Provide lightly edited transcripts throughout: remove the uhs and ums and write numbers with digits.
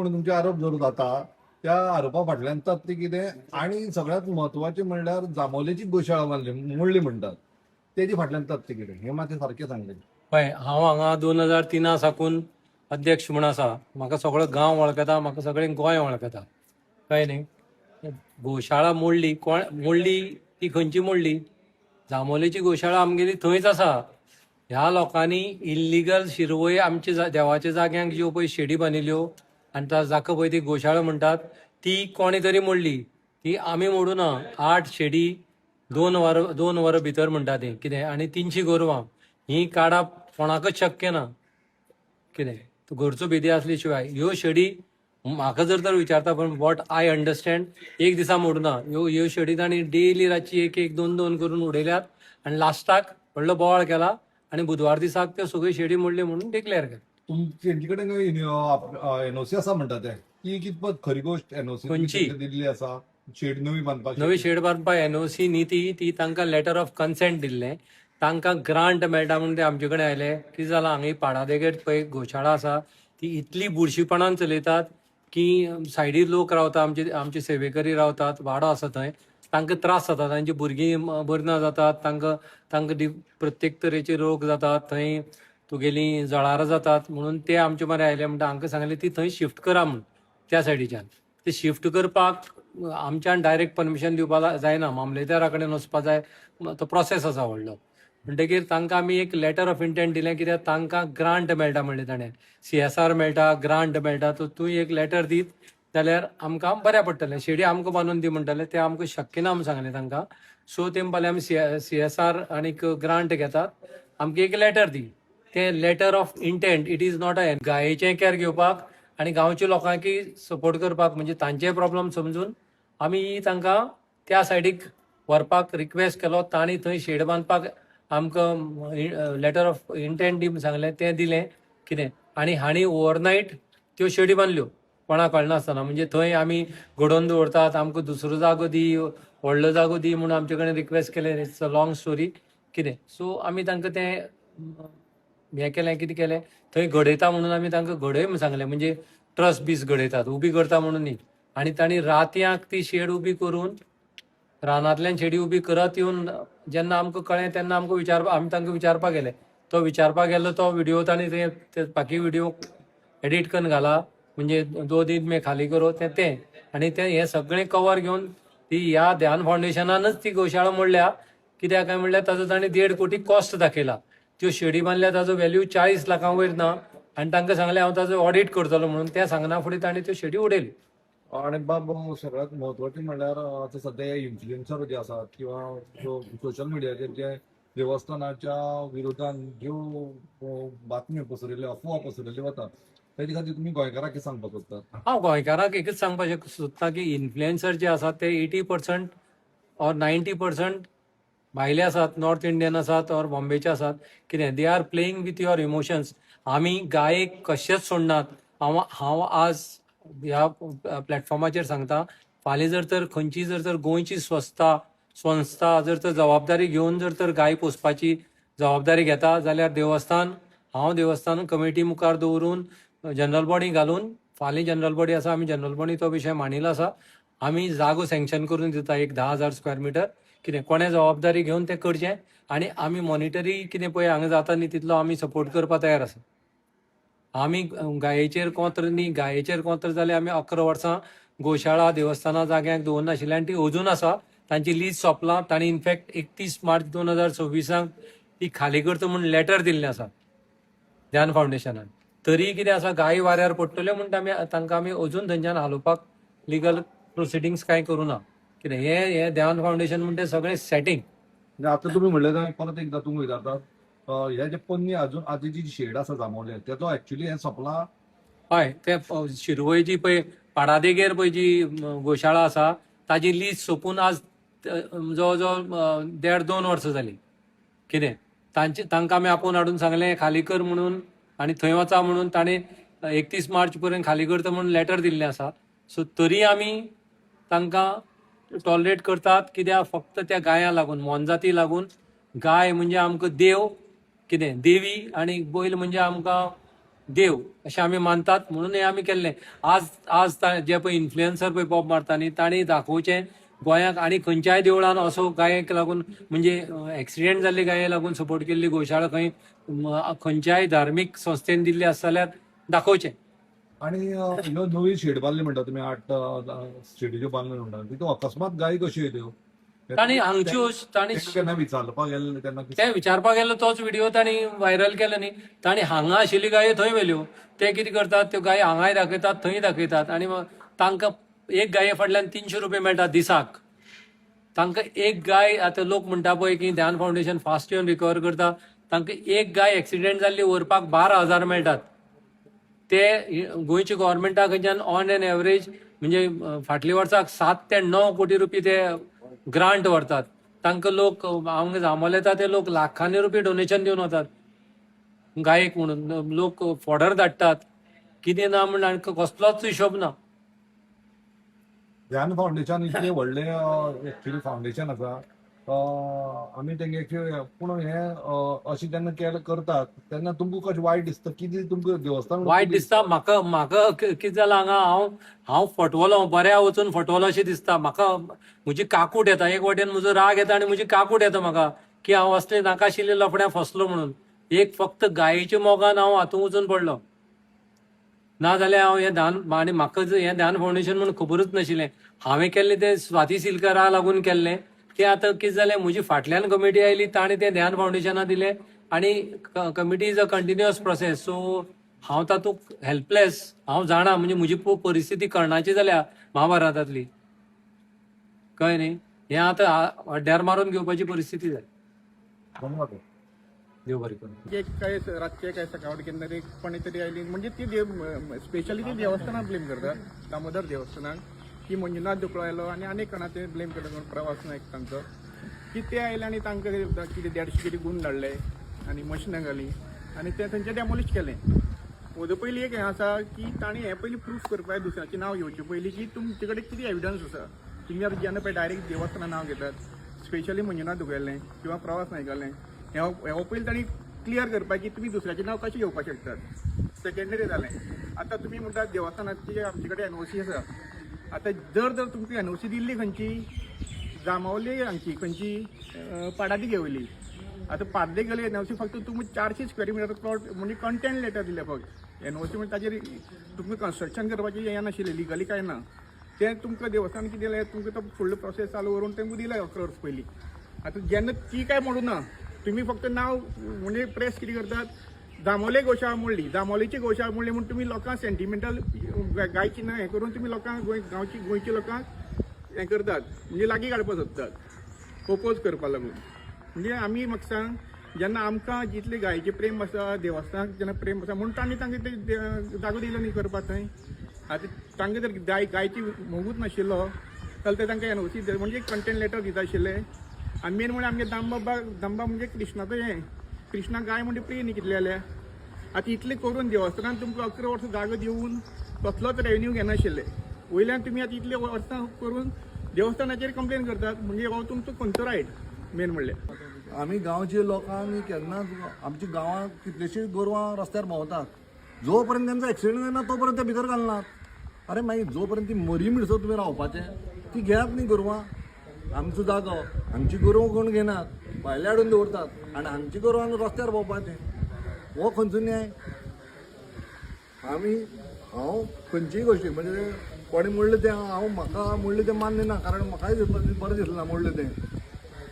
म्हणून तुमचे आरोप जर जाता त्या आरोपा फाटल्यान तथ्य कितें आणि सगळ्यात म्हत्वाचें म्हणल्यार जांबोलेची गोशाळा मारली मोडली म्हणटात तेजी फाटल्यान तथ्य कितें हें मातशें सारकें सांगलें. पळय, हांव हांगा 2003 साकून अध्यक्ष म्हूण आसा. म्हाका सगळो गांव वळखता, म्हाका सगळें गोंय वळखता, कळ्ळें न्ही. गोशाळा मोडली, कोण मोडली, ती खंयची मोडली? जांबोलेची गोशाळा आमगेली थंयच आसा. ह्या लोकांनी इल्लिगल शिरवय आमच्या देवाच्या जाग्यांक ज्यो पळय शेडी बांदिल्ल्यो आनी जाका पळय ती गोशाळा म्हणटात ती कोणे तरी मोडली, ती आमी मोडूना. 8 शेडी 2 वरां भितर म्हणटा ती कितें, आनी 300 गोरवां ही काडप कोणाकच शक्य ना. कितें तूं घरचो बेदी आसली शिवाय ह्यो शेडी म्हाका जर तर विचारता, पण what I understand एक दिसा मोडना ह्यो. ह्यो शेडी तांणी डेली रातची एक एक दोन दोन करून उडयल्यात आनी लास्टाक व्हडलो बोवाळ केला आनी बुधवार दिसाक त्यो सगळ्यो शेडी मोडल्यो म्हणून डिक्लेअर केलें. तेंचे कडेन एनओसी आसा म्हणटा ते, ती कितपत खरी गोश्ट? एनओसी खंयची? दिल्ली आसा शेड नवी बांदपाक? नवी शेड बांदपाक एनओसी न्ही ती, ती तांकां लेटर ऑफ कन्सेंट दिल्लें. तांकां ग्रांट मेळटा म्हणून ते आमचे कडेन आयले. कितें जालां, हांगा पाडादेगेर पळय गोशाळा आसा, ती इतली बुरशीपणान चलयतात की सायडीर लोक रावता, आमचे आमचे सेवेकरी रावतात, वाडो आसा थंय, तांकां त्रास जाता, तांची भुरगीं बरी ना जातात, तांकां तांकां प्रत्येक तरेचे रोग जातात, थंय तुगेलीं जळारां जातात म्हणून ते आमचे मरे आयले. म्हणटा हांकां सांगलें ती थंय शिफ्ट करा म्हूण त्या सायडीच्यान. ते शिफ्ट करपाक आमच्यान डायरेक्ट परमिशन दिवपाक जायना, मामलेदारा कडेन वचपा जाय, तो प्रोसेस आसा व्हडलो. म्हणटकीर तांकां आमी एक लेटर ऑफ इंटेंट दिलें, कित्याक तांकां ग्रांट मेळटा म्हणलें ताणें, सीएसआर मेळटा, ग्रांट मेळटा, तर तूं एक लेटर दीत जाल्यार आमकां बऱ्या पडटलें, शेडी आमकां बांदून दी म्हणटाले. ते आमकां शक्य ना म्हूण सांगलें तांकां. सो ते म्हणपाले आमी सीएसआर आनीक ग्रांट घेतात, आमकां एक लेटर दी. ते letter of intent, it is not a गायेचें care घेवपाक आनी गांवच्या लोकांकय सपोर्ट करपाक, म्हणजे तांचे प्रॉब्लम समजून आमी तांकां त्या सायडीक व्हरपाक रिक्वेस्ट केलो. तांणी थंय शेड बांदपाक आमकां लेटर ऑफ इंटेंट दी म्हूण सांगलें, तें दिलें कितें, आनी हांणी ओवरनायट त्यो शेडी बांदल्यो कोणाक कळनासतना. म्हणजे थंय आमी घडोवन दवरतात, आमकां दुसरो जागो दी, व्हडलो जागो दी म्हणून आमचे कडेन रिक्वेस्ट केलें. It's a long story कितें. सो आमी तांकां तें हें केलें, कितें केलें, थंय घडयता म्हणून आमी तांकां घडय म्हूण सांगलें, म्हणजे ट्रस बीस घडयतात, उबी करता म्हणून न्ही. आनी तांणी रातयांक ती शेड उबी करून रानांतल्यान शेडी उबी करत येवन जेन्ना आमकां कळ्ळें तेन्ना आमकां विचारपा आमी तांकां विचारपाक गेले. तो विचारपाक गेलो तो व्हिडिओ तांणी ते बाकी व्हिडिओ एडिट करून घाला, म्हणजे 2 दिन में खाली करो तें तें आनी तें हें सगळें कवर घेवन ती ह्या ध्यान फावंडेशनानच ती गोशाळा मोडल्या. कित्याक काय म्हणल्यार ताजो तांणी 1.5 कोटी कॉस्ट दाखयला. त्यो शेडी बांदल्या ताजो व्हॅल्यू 40 लाखां वयर ना आनी तांकां सांगलें हांव ताजो ऑडिट करतलो म्हणून. तें सांगना फुडें तांणी त्यो शेडी उडयल्यो. आणि बाब, सगळ्यात म्हत्वाचें म्हणल्यार आतां सध्या इन्फ्लुएन्सर जे आसात किंवा सोशल मिडियाचेर जे देवस्थानाच्या विरोधान ज्यो बातम्यो पसरिल्ल्यो, अफवा पसरिल्ल्यो वतात, तेजे खातीर तुमी गोंयकारांक कितें सांगपाक सोदतात? हांव गोंयकारांक एकच सांगपाक सोदता की इन्फ्लुएन्सर जे आसात ते 80% ऑर 90% भायले आसात, नॉर्थ इंडियन आसात ऑर बॉम्बेचे आसात कितें. They are playing with your emotions. आमी गायेक कशेंच सोडनात. हांव हांव आज ह्या प्लॅटफॉर्माचेर सांगता, फाल्यां जर तर खंयची जर तर गोंयची संस्था जर तर जबाबदारी घेवन जर तर गाय पोसपाची जबाबदारी घेता जाल्यार देवस्थान, हांव देवस्थान कमिटी मुखार दवरून जनरल बॉडी घालून, फाल्यां जनरल बॉडी आसा, आमी जनरल बॉडी तो विशय मांडिल्लो आसा. आमी जागो सँक्शन करून दिता एक 10,000 स्क्वेअर मिटर कितें. कोणें जबाबदारी घेवन तें करचें आनी आमी मॉनिटरी कितें पळय हांगा जाता न्ही तितलो आमी सपोर्ट करपाक तयार आसा. आमी गायेचेर कोंत्र न्ही. गायेचेर कोंत्र जाल्यार आमी 11 वर्सां गोशाळा देवस्थाना जाग्याक दवरनाशिल्ले आनी ती अजून आसा. तांची लीज सोंपला. तांणी इनफॅक्ट 31 मार्च 2026 ती खाली करता म्हूण लेटर दिल्लें आसा ध्यान फावंडेशनान. तरी कितें आसा, गायी वाऱ्यार पडटल्यो म्हूण आमी तांकां आमी अजून थंयच्यान हालोवपाक लिगल प्रोसिडिंग्स कांय करूं ना कितें. हें हें ध्यान फावंडेशन म्हणटा तें सगळें सेटींग. म्हणजे आतां तुमी म्हणलें जाल्यार परत एकदां तुमी विचारतात, हे जे पोन्नी अजून आतां जी शेड आसा जांबोले तेजो एक्चुली हें सोंपलां? हय, ते शिरवय जी पळय पाडादेगेर पळय जी गोशाळा आसा, ताजी लीज सोंपून आज जवळ जवळ 1.5-2 वर्सां जालीं कितें. तांचे तांकां आमी आपोवन हाडून सांगलें खाली कर म्हणून आनी थंय वचा म्हणून. ताणें 31 मार्च पर्यंत खाली करता म्हणून लेटर दिल्लें आसा. सो तरी आमी तांकां टॉलरेट करतात, कित्याक फक्त त्या गायां लागून, मोनजाती लागून. गाय म्हणजे आमकां देव कितें, देवी, आनी बैल म्हणजे आमकां देव अशें आमी मानतात म्हणून हें आमी केल्लें. आज आज जे पळय इन्फ्लुएन्सर पळय बोब मारता न्ही, तांणी दाखोवचें गोंयाक आनी खंयच्याय देवळान असो गायेक लागून म्हणजे एक्सिडेंट जाल्ले गाये लागून सपोर्ट केल्ली गोशाळा खंय खंयच्याय धार्मीक संस्थेन दिल्ली आसा जाल्यार दाखोवचें. आणि ह्यो नवी शेड बांदली म्हणटा तुमी, 8 शेडीच्यो बांदल्यो म्हणटा, तितून अकस्मात गायी कश्यो येत्यो? तांणी हांगच्यो तांणी तेंकां केन्ना विचारपाक गेल्ले तेन्ना कितें? ते विचारपाक गेलो तोच व्हिडिओ तांणी व्हायरल केलो न्ही. तांणी हांगा आशिल्ली गायो थंय व्हेल्यो. ते कितें करतात, त्यो गायो हांगाय दाखयतात थंय दाखयतात आनी तांकां एक गाये फाटल्यान 300 रुपया मेळटा दिसाक. तांकां एक गाय, आतां लोक म्हणटा पळय की ध्यान फावंडेशन फास्ट येवन रिकवर करता, तांकां एक गाय एक्सिडेंट जाल्ली व्हरपाक 12,000 मेळटात. ते गोंयच्या गव्हर्मेंटा कडच्यान ऑन एन एवरेज म्हणजे फाटल्या वर्साक 7 ते 9 कोटी रुपये ते ग्रांट व्हरतात. तांकां लोक हांगा जांबोल येता ते लोक लाखांनी रुपये डोनेशन दिवन वतात गायेक म्हणून. लोक फॉर्डर धाडटात, कितें ना म्हण आनी कसलोच हिशोब ना. ध्यान फावंडेशन इतलें व्हडलें एक्चुअली फावंडेशन आसा, आमी तेंगे पूण हें अशें जेन्ना केलें करतात तेन्ना तुमकां कशें वायट दिसता? कितें तुमकां देवस्थान वायट दिसता म्हाका. म्हाका कितें जालां हांगा, हांव हांव फटवलो, बऱ्या वचून फटवलो अशें दिसता म्हाका. म्हजी काकूट येता, एक वाटेन म्हजो राग येता आनी म्हजी काकूट येता म्हाका की हांव असले नाकाशिल्ले लफड्या फसलो म्हणून. एक फक्त गायेच्या मोगान हांव हातूंत वचून पडलो, ना जाल्यार हांव हें ध्यान, आनी म्हाका हें ध्यान फावंडेशन म्हणून खबरूच नाशिल्लें. हांवें केल्लें तें स्वाती सिलकरा लागून केल्लें. तें आतां कितें जालें, म्हजी फाटल्यान कमिटी आयली, ताणें तें ध्यान फावंडेशना दिलें आनी committee is a continuous process. So हांव तातूंत हेल्पलेस. हांव जाणा म्हणजे म्हजी परिस्थिती कर्णाची जाल्या महाभारतांतली, कळ्ळें न्ही? हें आतां हड्ड्यार मारून घेवपाची परिस्थिती जाली. धन्यवाद. देव बरें करूं. एक काय रातचे काय सकाळी केन्ना तरी कोणी तरी आयली म्हणजे ती स्पेशली ती देवस्थानाक ब्लेम करतात, दामोदर देवस्थानाक, की मंजुनाथ दुकळो आयलो आनी आनीक कोणा ते ब्लेम करतात, कोण प्रवास नायक तांचो, की ते आयले आनी तांकां कितें 150 कितें गूण धाडले आनी मशिनां घाली आनी ते थंयचें डेमोलिश केलें. म्हजो पयलीं एक हें आसा की तांणी हें पयलीं प्रूफ करपाक जाय, दुसऱ्याचें नांव घेवचें पयलीं, की तुमचे कडेन कितें एविडन्स आसा. तुमी आतां जेन्ना पळय डायरेक्ट देवस्थाना नांव घेतात, स्पेशली मंजुनाथ दुकळेलें किंवा प्रवास नायकालें, हें पयलीं तांणी क्लियर करपाक की तुमी दुसऱ्याचें नांव कशें घेवपाक शकतात. सेकेंडरी जालें, आतां तुमी म्हणटात देवस्थानाची आमचे कडेन एनओसी आसा. आतां जर जर तुमकां एनओसी दिल्ली खंयची, जांबावली हांगची खंयची पाडादी घेवली, आतां पार्दे गेले एनओसी फक्त तुमी 400 स्क्वेअर मिटर प्लॉट म्हणजे कंटेंट लेटर दिलें फक्त एनओसी, म्हणजे ताजेर तुमकां कन्स्ट्रक्शन करपाचें हें नाशिल्लें, लिगली कांय ना. तें तुमकां देवस्थान कितें दिलें, तुमकां तो फुडलो प्रोसेस चालू करून तेमकां दिलें 11 वर्स पयलीं. आतां जेन्ना ती काय म्हणूं ना, तुमी फक्त नांव म्हणजे प्रेस कितें करतात, जांबोले गोशाळा मोडली, जांबोलेची गोशाळा मोडली म्हूण तुमी लोकांक सेंटिमेंटल गायची ना हें करून तुमी लोकांक गोंय गांवची गोंयच्या लोकांक हें करतात, म्हणजे लागीं काडपाक सोदतात, ओपोज करपा लागून. म्हणजे आमी म्हाका सांग, जेन्ना आमकां जितलें गायचें प्रेम आसा, देवस्थानाक जेन्ना प्रेम आसा, म्हूण तांणी तांकां ते जागो दिलो न्ही करपाक थंय. आतां तांकां जर गायची मोगूच नाशिल्लो जाल्यार ते तांकां एनओसी म्हणजे कंटेंट लेटर दिता आशिल्ले. आनी मेन म्हणल्यार आमगे दामबाबा, दामबा म्हणजे कृष्णाचो हें, कृष्णा गाय म्हणजे प्रिय न्ही कितले जाल्यार. आतां इतलें करून देवस्थानान तुमकां 11 वर्सां जागो दिवन कसलोच रेवेन्यू घेनाशिल्ले, वयल्यान तुमी आतां इतले वर्सां करून देवस्थानाचेर कंप्लेन करतात, म्हणजे हो तुमचो खंयचो रायट मेन म्हणल्यार. आमी गांवच्या लोकांनी केन्नाच, आमच्या गांवांत कितलेशींच गोरवां रस्त्यार भोंवतात, जो पर्यंत तेंचो एक्सिडंट जायना तो पर्यंत ते भितर घालनात. अरे मागीर जो पर्यंत ती मरी म्हणसर तुमी रावपाचें, ती घेयात न्ही गोरवां. आमचो जागो, आमची गोरवां कोण घेनात, भायले हाडून दवरतात आनी आमची गोरवां रस्त्यार भोंवपाचें, हो खंयचो न्याय? आमी हांव खंयचीय गोश्टी म्हणजे कोणें म्हणलें तें हांव म्हाका म्हणलें तें मान्य ना, कारण म्हाकाय बरें दिसलें ना म्हणलें तें,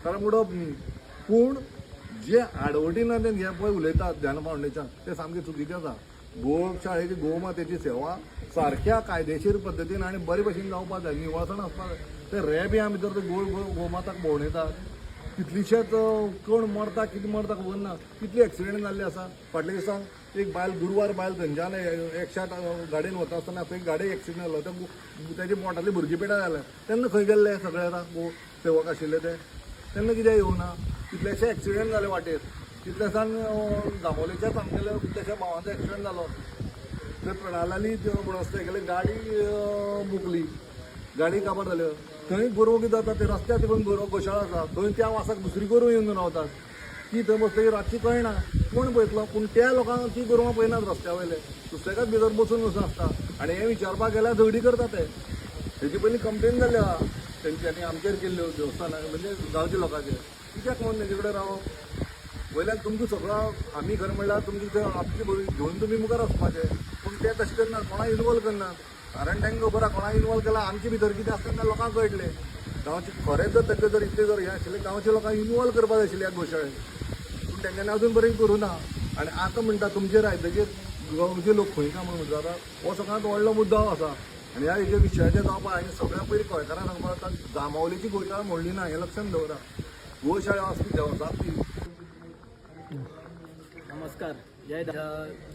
कारण उडप न्ही. पूण जे आडवटी ना तें हें पळय उलयतात ध्यान फावंडेशन, तें सामकें चुकीचें आसा. गोशाळेची गोमातेची सेवा सारक्या कायदेशीर पद्दतीन आनी बरे भशेन जावपाक जाय, निवळसाण आसपाक जाय. ते रेब्या भितर ते गो गो गोमाताक भोंवडायतात, कितलीशेच कोण मरता कितें मरता खबर ना, कितले एक्सिडंट जाल्ले आसा. फाटल्या दिसांक एक बायल, गुरवार बायल थंयच्यान एकशाट गाडयेन वता आसतना थंय गाडयेक एक्सिडंट जालो, तेच्या पोटांतली भुरगीं पेड्यार जाल्या. तेन्ना खंय गेल्ले सगळे आतां गो सेवक आशिल्ले ते, तेन्ना कित्याक येवना? कितलेशे एक्सिडंट जाले वाटेर. कितले जाण दाबोलेच्याच आमगेल्या कितल्याश्या भावांचो एक्सिडंट जालो. थंय प्रणाली म्हूण आसता, तेगेली गाडी मुकली, गाडी काबार जाल्यो. थंय गोरवां कितें जाता, ते रस्त्यार तिकडून गोरवां गोशाळा आसा थंय त्या वासाक दुसरी गोरवां येवन रावतात, ती थंय बसतकीर रातची कळना. कोण पळयतलो? पूण त्या लोकांक ती गोरवां पळयनात, रस्त्या वयले सुसेगाद भितर बसून बसून आसता. आनी हें विचारपाक गेल्यार झगडी करता ते. हेची पयलीं कंप्लेन जाल्ली आहा तेंची आनी आमचेर केल्ल्यो देवस्थाना म्हणजे गांवच्या लोकांचेर. कित्याक म्हणून तेंचे कडेन रावप? वयल्यान तुमकां सगळो आमी खरें म्हणल्यार तुमची थंय आमची घेवन तुमी मुखार वचपाचें, पूण ते तशें करनात, कोणाक इनवॉल्व करनात. कारण तांकां खबर आहा, कोणाक इनवॉल्व केला आमचे भितर कितें आसता तें लोकांक कळटलें. गांवचे खरेंच जर तांकां जर इतलें जर हें आशिल्लें, गांवच्या लोकांक इनवॉल्व करपाक जाय आशिल्लें ह्या गोशाळेन, पूण तेंच्यांनी अजून पर्यंत करूं ना. आनी आतां म्हणटा तुमचेर आयदचेर गांवचे लोक खंय काय म्हणून विचारता, हो सगळ्यांत व्हडलो मुद्दो आसा. आनी ह्या हेच्या विशयाचेर जावपा हांवें सगळ्या पयलीं गोंयकारांक सांगपाक आतां जांबावलेची गोशाळा म्हणली ना हें लक्षांत दवरा. गोशाळा आसली देवचार ती. नमस्कार, जय.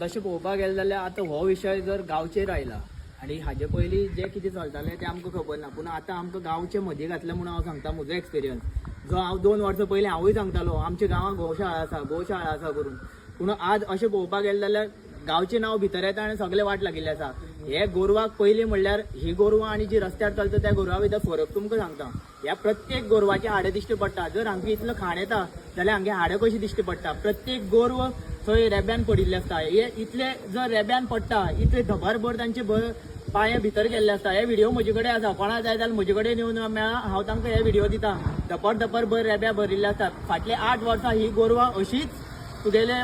तशें पळोवपाक गेलें जाल्यार आतां हो विशय जर गांवचेर आयला आनी हाजे पयलीं जें कितें चलतालें तें आमकां खबर ना, पूण आतां आमकां गांवचे मदीं घातलें म्हणून हांव सांगता म्हजो एक्सपिरियन्स जो हांव 2 वर्सां पयलीं हांवूय सांगतालो आमच्या गांवांत गोशाळा आसा, गोशाळा आसा करून. पूण आज अशें पळोवपाक गेलें जाल्यार गांवचें नांव भितर येता आनी सगळें वाट लागिल्लें आसा. हे गोरवाक पयलीं म्हणल्यार ही गोरवां आनी जी रस्त्यार चलता त्या गोरवां भितर फरक तुमकां सांगता. ह्या प्रत्येक गोरवाचे हाडां दिश्टी पडटा. जर हांकां इतलो खाण येता जाल्यार हांगे हाडां कशीं दिश्टी पडटा? प्रत्येक गोरव थंय रेब्यान पडिल्लें आसता. हे इतले जर रेब्यान पडटा, इतले धबरभर तांचे पांये भितर गेल्ले आसता. हे व्हिडिओ म्हजे कडेन आसा, कोणा जाय जाल्यार म्हजे कडेन येवन मेळा, हांव तांकां हे व्हिडिओ दिता. धपर धपर भर रेब्या भरिल्ले आसता. फाटले 8 वर्सां ही गोरवां अशीच तुगेले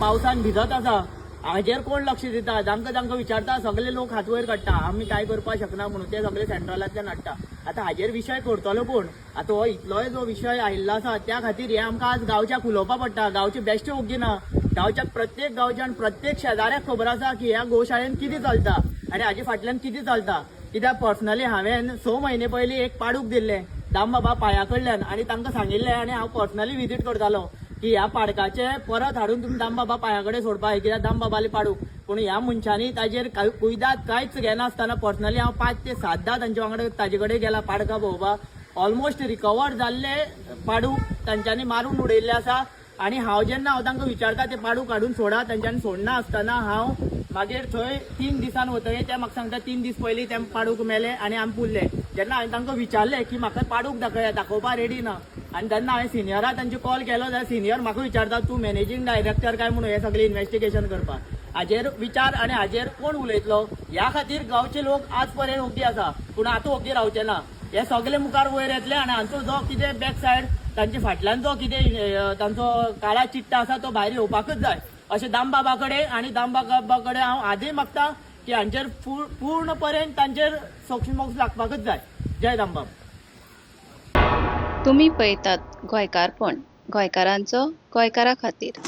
पावसान भिजत आसा. हाजेर कोण लक्ष दिता? जांकां तांकां विचारता सगळे लोक हात वयर काडटा, आमी कांय करपाक शकना म्हणून. ते सगळे सेंट्रलांतल्यान हाडटा. आतां हाजेर विशय करतलो कोण? आतां हो इतलोय जो विशय आयिल्लो आसा त्या खातीर हे आमकां आज गांवच्याक उलोवपा पडटा. गांवचे बेश्टे ओग्गी ना, गांवच्याक प्रत्येक गांवच्यान प्रत्येक शेजाऱ्याक खबर आसा की ह्या गोशाळेन कितें चलता आनी हाजे फाटल्यान कितें चलता. कित्याक पर्सनली हांवें 6 म्हयने पयलीं एक पाडूक दिल्लें दामबाबा पांया कडल्यान आनी तांकां सांगिल्लें आनी हांव पर्सनली विजीट करतालो की ह्या पाडकाचे परत हाडून तुमी दामबाबा पांया कडेन सोडपा, कित्याक दामबाबाले पाडूक. पूण ह्या मनशांनी ताजेर कुयदाद कांयच घेनासतना पर्सनली हांव 5 ते 7 तांचे वांगडा ताजे कडेन गेला पाडकां पळोवपाक. ऑलमोस्ट रिकवर जाल्ले पाडूक तांच्यांनी मारून उडयल्ले आसा. आनी हांव जेन्ना हांव तांकां विचारता ते पाडूक हाडून सोडा, तांच्यांनी सोडना आसतना हांव मागीर थंय 3 दिसान वतगीर ते म्हाका सांगता 3 दीस पयलीं ते पाडूक मेले आनी आमी पुरले. जेन्ना हांवें तांकां विचारलें की म्हाका पाडूक दाखया, दाखोवपाक रेडी ना. आनी जेन्ना हांवें सिनियराक तांचे कॉल केलो जाल्यार सिनियर म्हाका विचारता तूं मॅनेजींग डायरेक्टर काय म्हणून हे सगळें इन्वेस्टिगेशन करपाक. हाजेर विचार आनी हाजेर कोण उलयतलो? ह्या खातीर गांवचे लोक आज पर्यंत ओग्गी आसा, पूण आतां ओग्गी रावचे ना. हे सगळे मुखार वयर येतले आनी हांचो जो कितें बॅक सायड तांचे फाटल्यान जो कितें तांचो काळा चिट्टा आसा तो भायर येवपाकच जाय अशें दामबाबा कडेन आनी दामबाबा कडेन हांव आजूय मागता की हांचेर पूर्ण पर्यंत तांचेर सोक्षमोक्ष लागपाकच जाय. जय दामबाब. तुमी पळयतात गोंयकारपण, गोंयकारांचो गोंयकारा खातीर.